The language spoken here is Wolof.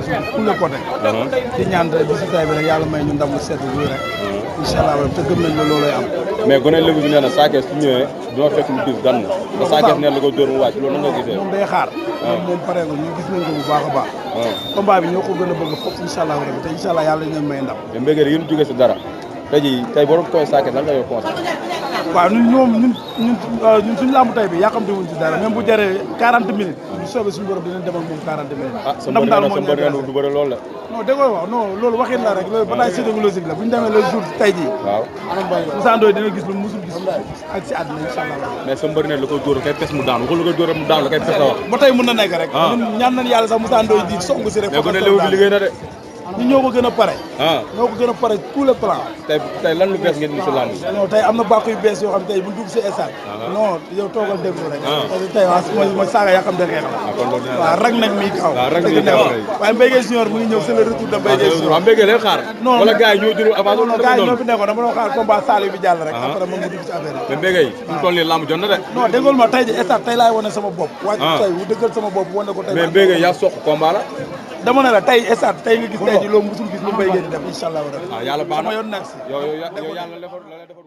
tous les côtés di ñaan bi si tay bi rek yàlla may ñu ndam lu sedd bi rek incha allah te gëm nañ ne loolooy am mais gone Lebu bi nee na Sa Thiès su ñëwee dina fekk lu diis gan te Sa Thiès nee na la ko dóor mu wàcc loolu nan nga gisee moom day xaar moom pareegul ñu gis nañ ko bu baax a baax combat bi ñoo ko gën a bëgg foofu incha allah rek te incha allah yàlla ñu may ndam mais mbéggee yéen jógee si dara tey borom koy Sa Thiès lan nga yow conseil waaw ñun suñu lamb tay bi yàqamte wuñ ci dara même bu jaree 40 minutes bu soobee suñu borom dinañ dem ak moom 40 minutes ndam daal moo ñu du bëri loolu la non déggoo wax non loolu waxin la rek loolu bataille psychologique la bu ñu demee le jour tey jii waaw Moussa Ndoye dina gis lu musul gis ak si àddina incha allah mais sa mbër ne la ko dóor kay pes mu daanu waxul la ko dóor mu daanu la kay pes la wax ba tey mën na nekk rek ñun ñaan nañ yàlla sax Moussa Ndoye di song si rek mais gone Lebu bi liggéey na de ñu ñoo ko gën a pare ñoo ko gën a pare tous les plans tey lan lu bees ngeen ni si lamb non tey am na bàq yu bees yoo xam tey bu dugg si stade non yow toogal déglu rek parce que tey mooy saaga yaa xam ne xeex la waaw rag nag mi kaw dëgg neex waaye Mbaye Gueye Junior mu ngi ñëw c'est le retour de Mbaye Gueye Junior waaw Mbaye Gueye lay xaar non wala gars yi ñoo jël avance non gars yi ñoo fi nekkoon dama doon xaar combat Saliou bi jàll rek après mën nga dugg ci affaire mais Mbaye Gueye fu mu toll nii lamb jot na de non déggool ma tey ji stade tey laay wane sama bopp wàcc tey wu dëggal sama bopp wane ko tey mais Mbaye Gueye yaa soq combat la dama ne la tey stade tey nga gis tey ji loolu musul gis lu Mbaye Gueye di def incha allah yàlla baax na sama yoon nekk si yow yàlla defar